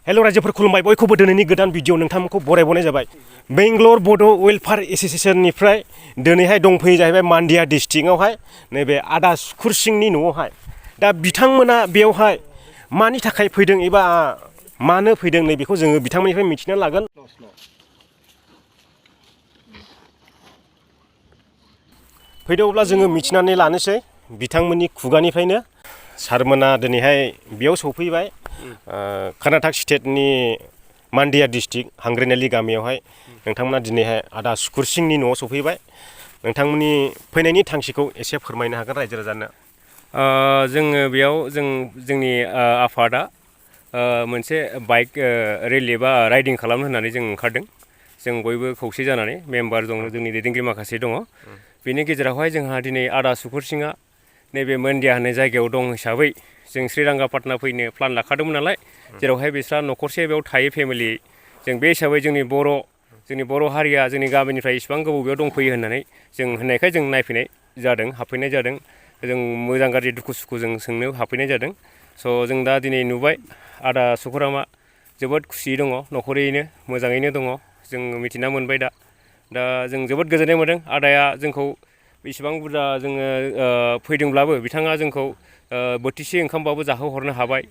Hello रायजोफोर खुलुमबाय बयखौबो दिनैनि गोदान भिडिअ नोंथांमोनखौ बरायबावनाय जाबाय। बेंगलर बड' वेलफेयार एस'सिएशननिफ्राय दिनैहाय दंफैयो जाहैबाय मान्डिया डिस्ट्रिक्टआवहाय नैबे आदा सुखुर सिंनि न'आवहाय। दा बिथांमोना बेयावहाय मानि थाखाय फैदों एबा मानो फैदों नैबेखौ जोङो बिथांमोननिफ्राय मिथिना लागोन। फैदो अब्ला जोङो मिथिनानै लानोसै बिथांमोननि खुगानिफ्रायनो। सारमोना दिनैहाय बेयाव सफैबाय कर्नाटक स्टेटनि मान्डिया डिस्ट्रिक्ट हांग्रेनालि गामियावहाय नोंथांमोना दिनैहाय आदा सुखुर सिंनि न'आव सफैबाय। नोंथांमोननि फैनायनि थांखिखौ एसे फोरमायनो हागोन रायजो राजानो। जोङो बेयाव जोंनि आफादा मोनसे बाइक रेलि बा राइडिं खालामनो होननानै जों ओंखारदों। जों बयबो खौसे जानानै मेम्बार दङ, जोंनि दैदेनगिरि माखासे दङ। बेनि गेजेरावहाय जोंहा दिनै आदा सुखुर सिङा नैबे मान्डिया होननाय जायगायाव दं हिसाबै जों श्रीरंगापाटना फैनो प्लान लाखादोंमोन नालाय, जेरावहाय बिस्रा न'खरसे बेयाव थायो फेमिलि। जों बे हिसाबै जोंनि बर' हारिया जोंनि गामिनिफ्राय इसिबां गोबाव बेयाव दंफैयो होननानै जों होननायखाय जों नायफैनाय जादों, हाबफैनाय जादों। जों मोजां गाज्रि दुखु सुखु जों सोंनो हाबफैनाय जादों। स' जों दा दिनै नुबाय आदा सुखुरामा जोबोद खुसियै दङ, न'खरैनो मोजाङैनो दङ। जों मिथिना मोनबाय दा जों जोबोद गोजोननाय मोनदों। आदाया जोंखौ बेसेबां बुरजा जोङो फैदोंब्लाबो बिथाङा जोंखौ बोथिसे ओंखामबाबो जाहोहरनो हाबाय।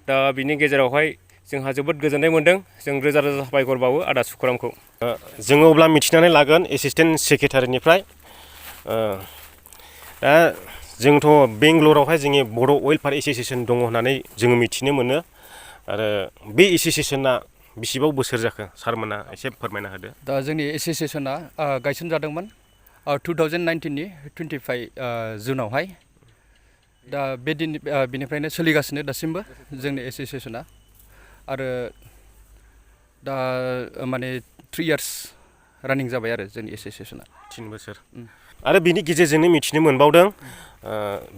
दा बिनि गेजेरावहाय जोंहा जोबोद गोजोननाय मोनदों। जों रोजा रोजा साबायखर बावो आदा सुखुरामखौ। जोङो अब्ला मिथिनानै लागोन एसिस्टेन्ट सेक्रेटारिनिफ्राय। दा जोंथ' बेंगलरावहाय जोंनि बड' वेलफेयार एस'सिएशन दङ होननानै जोङो मिथिनो मोनो। आरो बे एस'सिएशना बेसेबां बोसोर जाखो सारमोना एसे फोरमायना होदो। दा जोंनि एस'सिएशना गायसनजादोंमोन 2019नि 25 जुनावहाय। दा बे बेनिफ्रायनो सोलिगासिनो दासिमबो जोंनि एस'सिएशना। आरो दा माने 3 इयार्स रानिं जाबाय आरो जोंनि एस'सिएशना। 3 बोसोर। आरो बिनि गेजेरजोंनो मिथिनो मोनबावदों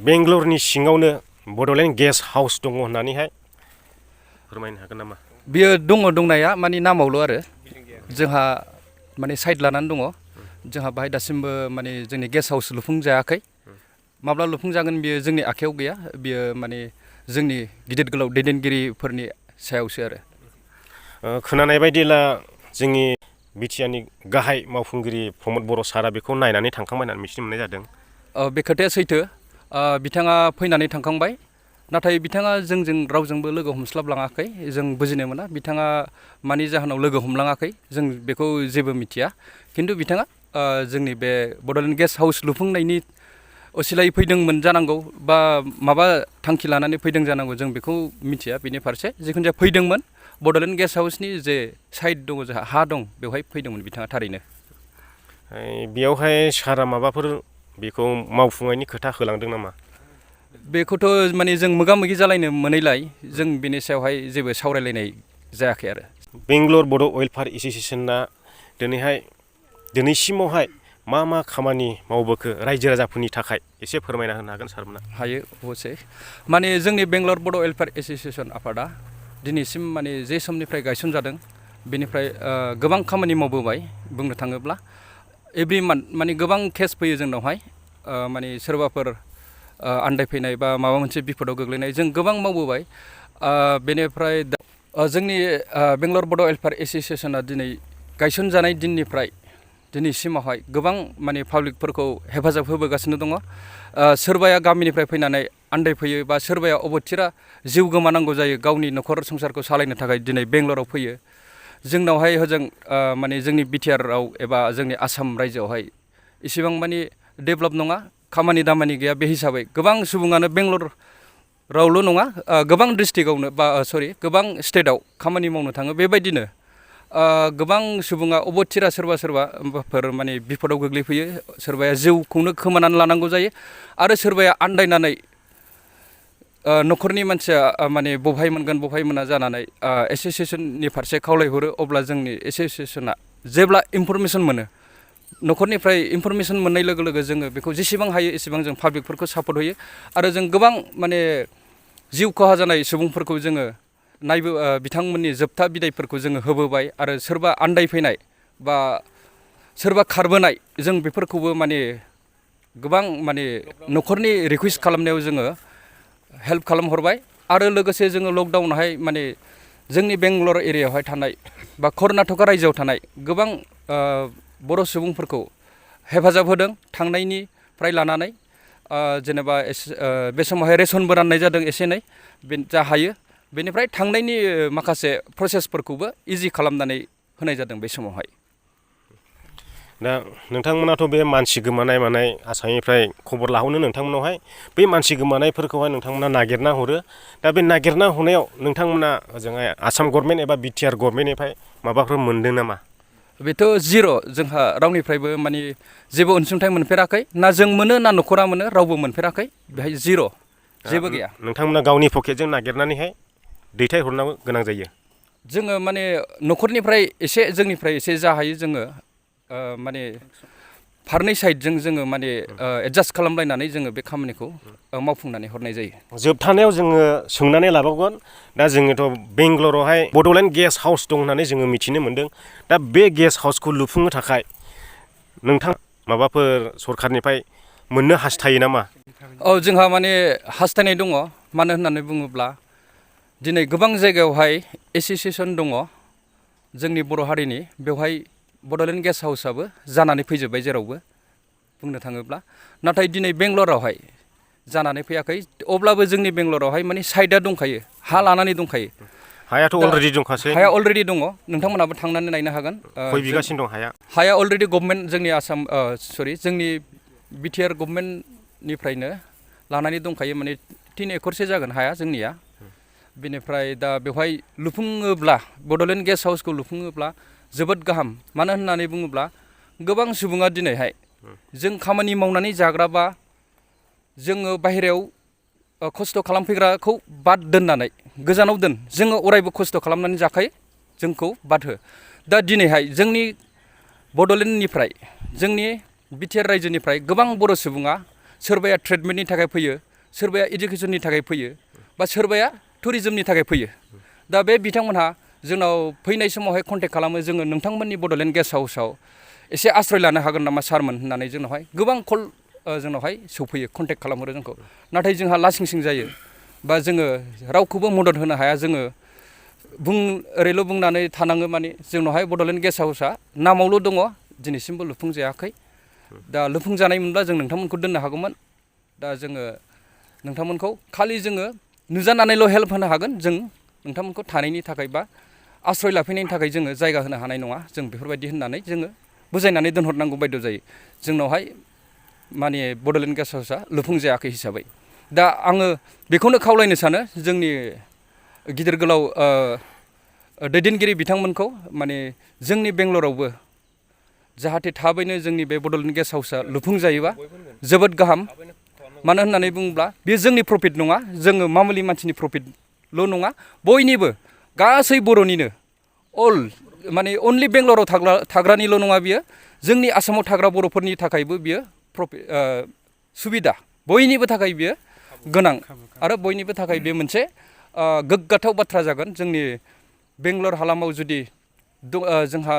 बेंगलरनि सिङावनो बड'लेण्ड गेस्ट हाउस दङ होननानैहाय फोरमायनो हागोन नामा? बियो दङ दंनाया, माने नामावल' आरो। जोंहा माने साइड लानानै दङ। जोंहा बाहाय दासिमबो माने जोंनि गेस्ट हाउस लुफुंजायाखै। माब्ला लुफुंजागोन बियो जोंनि आखायाव गैया। बियो माने जोंनि गिदिर गोलाव दैदेनगिरिफोरनि सायावसो आरो। खोनानाय बायदिब्ला जोंनि बिटिआरनि गाहाय मावफुंगिरि प्रमद बर' सारा बेखौ नायनानै थांखांबाय होननानै मिथिनो मोननाय जादों। बे खोथाया सैथो। बिथाङा फैनानै थांखांबाय, नाथाय बिथाङा जोंजों रावजोंबो लोगो हमस्लाबलाङाखै। जों बुजिनो मोना बिथाङा मानि जाहोनाव लोगो हमलाङाखै, जों बेखौ जेबो मिथिया। खिन्थु बिथाङा जोंनि बे बड'लेण्ड गेस्ट हाउस लुफुंनायनि असिलायै फैदोंमोन जानांगौ, बा माबा थांखि लानानै फैदों जानांगौ, जों बेखौ मिथिया बेनि फारसे। जिखुनु जाया फैदोंमोन, बड'लेण्ड गेस्ट हाउसनि जे साइड दङ, जोंहा हा दं, बेवहाय फैदोंमोन बिथाङा थारैनो। बेयावहाय सारा माबाफोर बेखौ मावफुंनायनि खोथा होलांदों नामा? बेखौथ' माने जों मोगा मोगि जालायनो मोनैलाय जों बेनि सायावहाय जेबो सावरायलायनाय जायाखै आरो। बेंगलर बड' वेलफेयार एस'सिएशना दिनैसिमावहाय मा खामानि मावबोखो रायजो राजाफोरनि थाखाय एसे फोरमायना होनो हागोन सारमोना? हायो अबसे। माने जोंनि बेंगलर बड' वेलफेयार एस'सिएशन आफादा दिनैसिम माने जे समनिफ्राय गायसनजादों बेनिफ्राय गोबां खामानि मावबोबाय। बुंनो थाङोब्ला एभ्रि मान्थ माने गोबां केस फैयो जोंनावहाय। माने सोरबाफोर आन्दायफैनाय बा माबा मोनसे बिपदआव गोग्लैनाय, जों गोबां मावबोबाय। बेनिफ्राय जोंनि बेंगलर बड' वेलफेयार एस'सिएशना दिनै गायसनजानाय दिननिफ्राय दिनैसिमावहाय गोबां माने पाब्लिकफोरखौ हेफाजाब होबोगासिनो दङ। सोरबाया गामिनिफ्राय फैनानै आन्दायफैयो, बा सोरबाया अबथिरा जिउ गोमानांगौ जायो गावनि न'खर संसारखौ सालायनो थाखाय दिनै बेंगलराव फैयो। जोंनावहाय हजों माने जोंनि बिटिआरआव एबा जोंनि आसाम रायजोआवहाय इसेबां माने डेभेलप नङा, खामानि दामानि गैया। बे हिसाबै गोबां सुबुङानो बेंगलरावल' नङा, गोबां डिस्ट्रिक्टआवनो गोबां स्टेटआव खामानि मावनो थाङो। बेबायदिनो गोबां सुबुङा अबथिरा सोरबाफोर माने बिपदआव गोग्लैफैयो, सोरबाया जिउखौनो खोमानानै लानांगौ जायो, आरो सोरबाया आन्दायनानै न'खरनि मानसिया माने बबेहाय मोनगोन बबेहाय मोना जानानै एस'सिएशननि फारसे खावलायहरो। अब्ला जोंनि एस'सिएशना जेब्ला इनफरमेसन मोनो, न'खरनिफ्राय इनफरमेसन मोननाय लोगो लोगो जोङो बेखौ जेसेबां हायो एसेबां जों पाब्लिकफोरखौ सापर्ट होयो। आरो जों गोबां माने जिउ खहा जानाय सुबुंफोरखौ जोङो बिथांमोननि जोबथा बिदायफोरखौ जोङो होबोबाय। आरो सोरबा आन्दायफैनाय बा सोरबा खारबोनाय, जों बेफोरखौबो माने गोबां माने न'खरनि रिकुवेस्ट खालामनायाव जोङो हेल्प खालामहरबाय। आरो लोगोसे जोङो लकडाउनावहाय माने जोंनि बेंगलर एरियायावहाय थानाय बा कर्नाटका रायजोआव थानाय गोबां बर' सुबुंफोरखौ हेफाजाब होदों थांनायनिफ्राय लानानै जेनेबा बे समावहाय रेसनबो राननाय जादों एसे एनै जा हायो बेनिफ्राय थांनायनि माखासे प्रसेसफोरखौबो इजि खालामनानै होनाय जादों बे समावहाय। दा नोंथांमोनाथ' बे मानसि गोमानाय मानाय आसामनिफ्राय खबर लाहरनो नोंथांमोनावहाय बै मानसि गोमानायफोरखौहाय नोंथांमोना नागिरना हरो दा बे नागिरना हरनायाव नोंथांमोना ओजोंहाय आसाम गभर्नमेन्ट एबा बिटिआर गभर्नमेन्टनिफ्राय माबाफोर मोनदों नामा? बेथ' जिर' जोंहा रावनिफ्रायबो माने जेबो अनसुंथाइ मोनफेराखै ना जों मोनो ना न'खरा मोनो रावबो मोनफेराखै बेहाय जिर' जेबो गैया। नोंथांमोना गावनि पकेटजों नागिरनानैहाय दैथायहरनांगौ गोनां जायो। जोङो माने न'खरनिफ्राय एसे जोंनिफ्राय एसे जा हायो जोङो माने फारनै साइडजों जोङो माने एडजास्ट खालामलायनानै जोङो बे खामानिखौ मावफुंनानै हरनाय जायो। जोबथानायाव जोङो सोंनानै लाबावगोन दा जोङोथ' बेंगलरावहाय बड'लेण्ड गेस्ट हाउस दं होननानै जोङो मिथिनो मोन्दों दा बे गेस्ट हाउसखौ लुफुंनो थाखाय नोंथां माबाफोर सरखारनिफ्राय मोननो हास्थायो नामा? औ जोंहा माने हास्थायनाय दङ मानो होननानै बुङोब्ला दिनै गोबां जायगायावहाय एस'सियेसन दङ जोंनि बर' हारिनि बेवहाय बड'लेण्ड गेस्ट हाउसआबो जानानै फैजोब्बाय जेरावबो बुंनो थाङोब्ला नाथाय दिनै बेंगलरावहाय जानानै फैयाखै अब्लाबो जोंनि बेंगलरावहाय माने साइटआ दंखायो हा लानानै दंखायो। हायाथ' अलरेडि दंखासै। हाया अलरेडि दङ नोंथांमोनाबो थांनानै नायनो हागोन। खय बिगासिनो दं हाया? हाया अलरेडि गभर्नमेन्ट जोंनि आसाम जोंनि बिटिआर गभर्नमेन्टनिफ्रायनो लानानै दंखायो माने 3 एकड़सो जागोन हाया जोंनिया। बेनिफ्राय दा बेवहाय लुफुङोब्ला बड'लेण्ड गेस्ट हाउसखौ लुफुङोब्ला जोबोद गाहाम मानो होननानै बुङोब्ला गोबां सुबुङा दिनैहाय जों खामानि मावनानै जाग्राबा जोङो बाहेरायाव खस्थ' खालामफैग्राखौ बाद दोननानै गोजानाव दोन जोङो अरायबो खस्थ' खालामनानै जाखायो जोंखौ बाद हो। दा दिनैहाय जोंनि बड'लेण्डनिफ्राय जोंनि बिटिआर रायजोनिफ्राय गोबां बर' सुबुङा सोरबाया ट्रिटमेन्टनि थाखाय फैयो सोरबाया इडुकेसननि थाखाय फैयो बा सोरबाया टुरिजमनि थाखाय फैयो। दा बे बिथांमोनहा जोंनाव फैनाय समावहाय कन्टेक्ट खालामो जोङो नोंथांमोननि बड'लेण्ड गेस्ट हाउसआव एसे आश्रय लानो हागोन नामा सारमोन होननानै जोंनावहाय गोबां कल जोंनावहाय सौफैयो कन्टेक्ट खालामहरो जोंखौ नाथाय जोंहा लासिंसिं जायो बा जोङो रावखौबो मदद होनो हाया जोङो ओरैल' बुंनानै थानाङो माने जोंनावहाय बड'लेण्ड गेस्ट हाउसआ नामावल' दङ दिनैसिमबो लुफुंजायाखै। दा लुफुंजानाय मोनब्ला जों नोंथांमोनखौ दोननो हागौमोन। दा जोङो नोंथांमोनखौ खालि जोङो नुजानानैल' हेल्प होनो हागोन जों नोंथांमोनखौ थानायनि थाखाय बा आश्रय लाफैनायनि थाखाय जोङो जायगा होनो हानाय नङा जों बेफोरबायदि होननानै जोङो बुजायनानै दोनहरनांगौ बायद' जायो जोंनावहाय माने बड'लेण्ड गेस्ट हाउसआ लुफुंजायाखै हिसाबै। दा आङो बेखौनो खावलायनो सानो जोंनि गिदिर गोलाव दैदेनगिरि बिथांमोनखौ माने जोंनि बेंगलरावबो जाहाथे थाबैनो जोंनि बे बड'लेण्ड गेस्ट हाउसआ लुफुंजायोबा जोबोद गाहाम मानो होननानै बुङोब्ला बेयो जोंनि प्रफिट नङा जोङो मामुलि मानसिनि प्रफिटल' नङा बयनिबो गासै बर'निनो माने अनलि बेंगलराव थाग्रानिल' नङा बियो जोंनि आसामाव थाग्रा बर'फोरनि थाखायबो बियो सुबिदा बयनिबो थाखाय बियो गोनां आरो बयनिबो थाखाय बेयो मोनसे गोग्गाथाव बाथ्रा जागोन जोंनि बेंगलर हालामाव जुदि जोंहा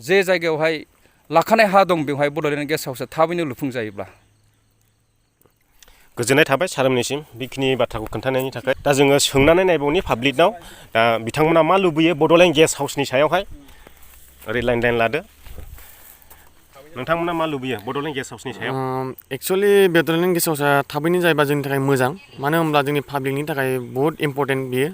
जे जायगायावहाय लाखानाय हा दं बेवहाय बड'लेण्ड गेस्ट हाउसआ थाबैनो लुफुंजायोब्ला। गोजोननाय थाबाय सारमोननिसिम बेखिनि बाथ्राखौ खोन्थानायनि थाखाय। दा जोङो सोंनानै नायबावनि पाब्लिकनाव दा बिथांमोना मा लुबैयो बड'लेण्ड गेस्ट हाउसनि सायावहाय ओरै लाइन लादो नोंथांमोना मा लुबैयो बड'लेण्ड गेस्ट हाउसनि सायाव? एक्सुवेलि बड'लेण्ड गेस्ट हाउसआ थाबैनो जायोबा जोंनि थाखाय मोजां मानो होनब्ला जोंनि पाब्लिकनि थाखाय बहुद इम्परटेन्ट बियो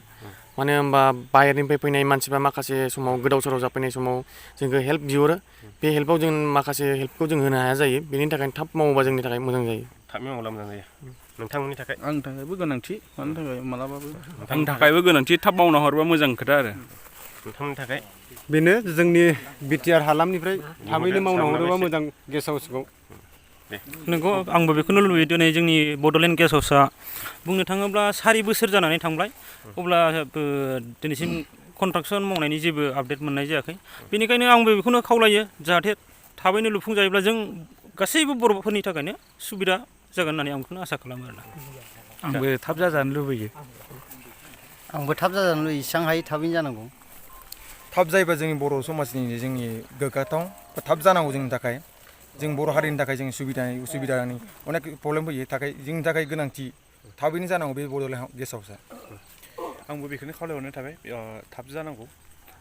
मानो होनबा बाहेरनिफ्राय फैनाय मानसिफ्रा माखासे समाव गोदाव सोराव जाफैनाय समाव जोंखौ हेल्प बिहरो बे हेल्पआव जों माखासे हेल्पखौ जों होनो हाया जायो बेनि थाखायनो थाब मावोबा जोंनि थाखाय मोजां जायो। थाब मावोब्ला मोजां जायो नोंथांमोननि थाखाय? आंनि थाखायबो गोनांथि मानो थाखाय मालाबाबो आंनि थाखायबो गोनांथि थाब मावना हरबा मोजां खोथा आरो नोंथांमोननि थाखाय बेनो जोंनि बिटिआर हालामनिफ्राय थाबैनो मावना हरोबा मोजां गेस्ट हाउसखौ। नंगौ आंबो बेखौनो लुबैयो दिनै जोंनि बड'लेण्ड गेस्ट हाउसआ बुंनो थाङोब्ला 4 बोसोर जानानै थांबाय अब्ला दिनैसिम कन्स्ट्राक्सन मावनायनि जेबो आपडेट मोननाय जायाखै बेनिखायनो आंबो बेखौनो खावलायो जाहाथे थाबैनो लुफुंजायोब्ला जों गासैबो बर'फोरनि थाखायनो सुबिदा जागोन होननानै आं बेखौनो आसा खालामो आरोना। आंबो थाब जाजानो लुबैयो। आंबो थाब जाजानो लुबैयो जेसेबां हायो थाबैनो जानांगौ। थाब जायोबा जोंनि बर' समाजनि जोंनि गोग्गाथाव थाब जानांगौ जोंनि थाखाय जों बर' हारिनि थाखाय जों उसुबिदानि अनेक प्रब्लेम फैयो थाखाय जोंनि थाखाय गोनांथि थाबैनो जानांगौ बे बड'लेण्ड गेस्ट हाउसआ। आंबो बेखौनो खावलायहरनाय थाबाय थाब जानांगौ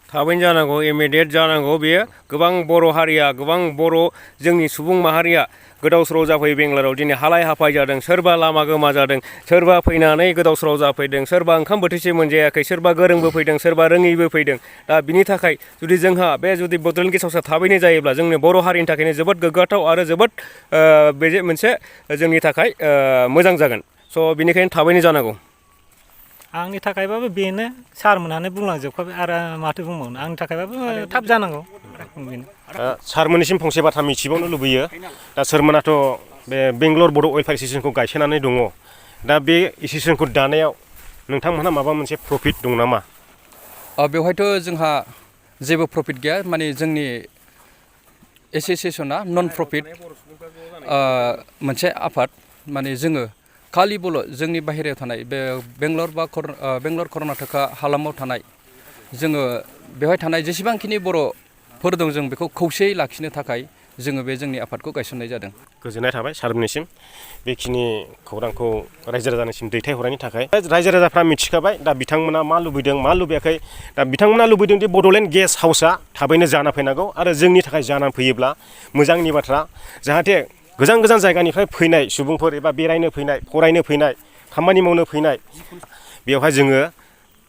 थाबैनो जानांगौ इमिडियेट जानांगौ बेयो गोबां बर' हारिया गोबां बर' जोंनि सुबुं माहारिया गोदाव सोराव जाफैयो बेंगालराव दिनै हालाय हाफाय जादों सोरबा लामा गोमा जादों सोरबा फैनानै गोदाव सोराव जाफैदों सोरबा ओंखाम बोथिसे मोनजायाखै सोरबा गोरोंबो फैदों सोरबा रोङैबो फैदों दा बिनि थाखाय जुदि जोंहा बे जुदि बड'लेण्ड गेस्ट हाउसआ थाबैनो जायोब्ला जोंनि बर' हारिनि थाखायनो जोबोद गोग्गाथाव आरो जोबोद बे मोनसे जोंनि थाखाय मोजां जागोन स' बिनिखायनो थाबैनो जानांगौ आंनि थाखायबाबो बेनो सारमोनानो बुंलांजोबखाबाय आरो माथो बुंबावनो आंनि थाखायबाबो थाब जानांगौ सारमोननिसिम फंसे बाथ्रा मिथिबावनो लुबैयो दा सोरमोनाथ' बे बेंगलर बड' वेलफेयार एस'सियेसनखौ गायसननानै दङ दा बे एस'सियेसनखौ दानायाव नोंथांमोनहा माबा मोनसे प्रफिट दं नामा बेवहायथ' जोंहा जेबो प्रफिट गैया माने जोंनि एस'सियेसना नन प्रफिट मोनसे आफाद माने जोङो खालिबोल' जोंनि बाहेरायाव थानाय बे बेंगलर कर्नाटका हालामाव थानाय जोङो बेवहाय थानाय जेसेबांखिनि बर'फोर दं जों बेखौ खौसेयै लाखिनो थाखाय जोङो बे जोंनि आफादखौ गायसननाय जादों गोजोननाय थाबाय सारमोननिसिम बेखिनि खौरांखौ रायजो राजानिसिम दैथायहरनायनि थाखाय रायजो राजाफ्रा मिथिखाबाय दा बिथांमोना मा लुबैदों मा लुबैयाखै दा बिथांमोना लुबैदों दि बड'लेण्ड गेस्ट हाउसआ थाबैनो जाना फैनांगौ आरो जोंनि थाखाय जाना फैयोब्ला मोजांनि बाथ्रा जाहाथे गोजान गोजान जायगानिफ्राय फैनाय सुबुंफोर एबा बेरायनो फैनाय फरायनो फैनाय खामानि मावनो फैनाय बेवहाय जोङो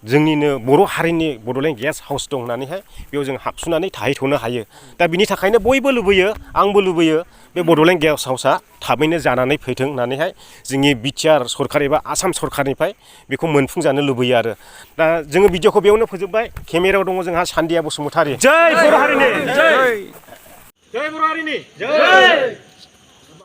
जोंनिनो बर' हारिनि बड'लेण्ड गेस्ट हाउस दं होननानैहाय बेयाव जों हाबसुनानै थाहैथ'नो हायो दा बिनि थाखायनो बयबो लुबैयो आंबो लुबैयो बे बड'लेण्ड गेस्ट हाउसआ थाबैनो जानानै फैथों होननानैहाय जोंनि बिटिआर सरखार एबा आसाम सरखारनिफ्राय बेखौ मोनफुंजानो लुबैयो आरो दा जोङो भिडिअखौ बेयावनो फोजोबबाय केमेरायाव दङ जोंहा सान्दिया बसुमतारी जय बर' हारिनि जय बर' हारिनि जय